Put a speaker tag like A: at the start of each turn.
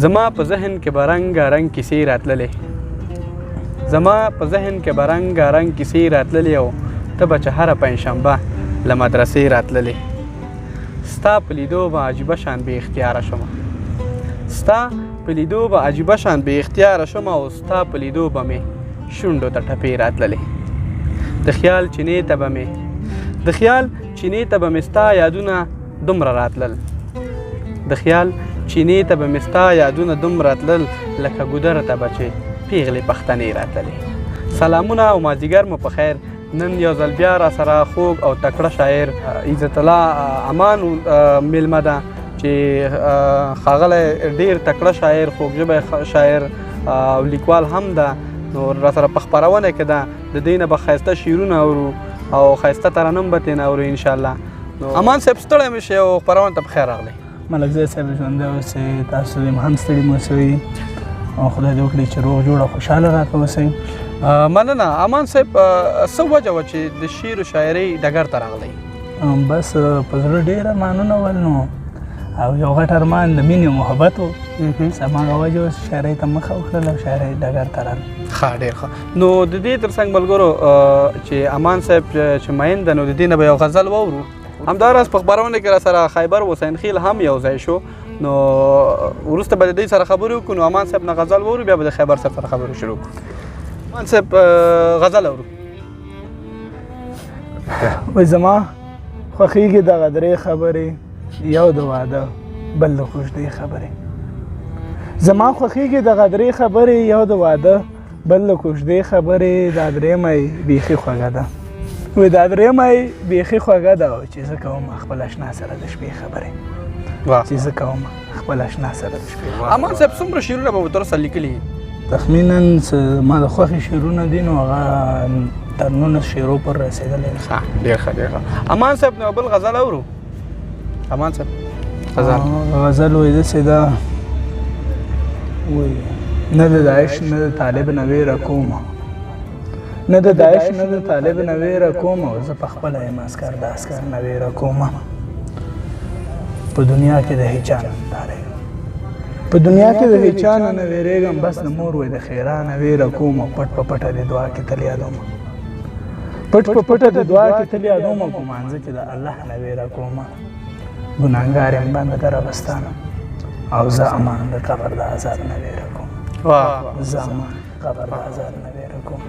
A: زما په ذهن کې به رنګا رنګ کیسې راتللې، زما په ذهن کې به رنګا رنګ کیسې راتللې، او ته به چې هره پنجشنبه له مدرسې راتللې. ستا په لیدو به عجیبه شان بې اختیاره شوم، ستا په لیدو به عجیبه شان بې اختیاره شوم، او ستا په لیدو به مې شونډو ته ټپې راتللې. د خیال چینې ته به مې، د خیال چینې ته به مې ستا یادونه دومره راتلل، د خیال چینې ته به مې ستا یادونه دومره راتلل، لکه ګودر ته به چې پیغلې پښتنې راتللې. سلامونه او مازدیګر مو په خیر. نن یو ځل بیا را سره خوږ او تکړه شاعر عزت الله امان میلمه ده، چې ښاغلی ډېر تکړه شاعر، خوږ ژبی شاعر او لیکوال هم ده. نو را سره په خپرونه کې ده، د دې نه به ښایسته شعرونه اورو او ښایسته ترنم به ترې نه اورو انشاءالله. نو امان صاحب ستړی مې شئ او خپرونې ته په خیر راغلی.
B: ملکزی صاحب ژوندی اوسئ، تاسو دې هم ستړي مه شئ او خدای دې وکړي چې روغ جوړ او خوشحاله راته اوسئ.
A: مننه امان صاحب. څه وجه وه چې د شعر و شاعرۍ ډګر ته راغلی؟
B: بس په زړه ډېر ارمانونه ول نو، او یو غټ ارمان د مینې او محبت و، هماغه وجه وه چې شاعرۍ ته مخه وکړله او شاعرۍ ډګر ته راغلم.
A: ښه، ډېر ښه. نو د دې تر څنګ ملګرو چې امان صاحب چې مین ده، نو د دې نه به یو غزل واورو. همداراز په خپرونه کې را سره خیبر حسین خیل هم یو ځای شو، نو وروسته به د دې سره خبرې وکړو. نو امان صاحب نه غزل واورو، بیا به د خیبر صاحب سره خبرې شروع کړو. امان صاحب غزل اورو.
B: وایي زما خوښېږي دغه درې خبرې، یو د واده بل د کوژدې خبرې. زما خوښېږي دغه درې خبرې، یو د واده بل د کوژدې خبرې، دا درېیمه یې بیخي خوږه ده. وایي دا درېیمه یې بیخي خوږه ده، او چې زه کوم خپل اشنا سره د شپې خبرې، چې زه کوم خپل اشنا سره د شپې.
A: امان صاحب څومره شعرونه به مو تر اوسه لیکلي؟
B: تخمیناً ما د خوښې شعرونه دي، نو هغه تر 19 شعرو پر رسېدلی دی.
A: ښه، ډېر ښه، ډېر ښه. امان صاحب نو بل غزل اورو. امان صاحب غزل.
B: غزل وایي داسې ده، وایي نه د داعش نه د طالب نه ویره کومه، نه د داعش نه د طالب نه ویره کومه، او زه په خپله یم عسکر د عسکر نه ویره کومه. په دنیا کې د هیچا نه ډارېږم، په دنیا کې د هیچا نه ویرېږم، بس د مور وایي د ښېرا نه ویره کومه. پټ په پټه د دعا کې تل یادومه، پټ په پټه د دعا کې تل یادومه، په مانځه کې د الله نه ویره کومه. ګناهګار یم بنده د ربستانه، او زه امان د قبر د عذاب نه ویره کوم. زه امان قبر د عذاب نه ویره کوم.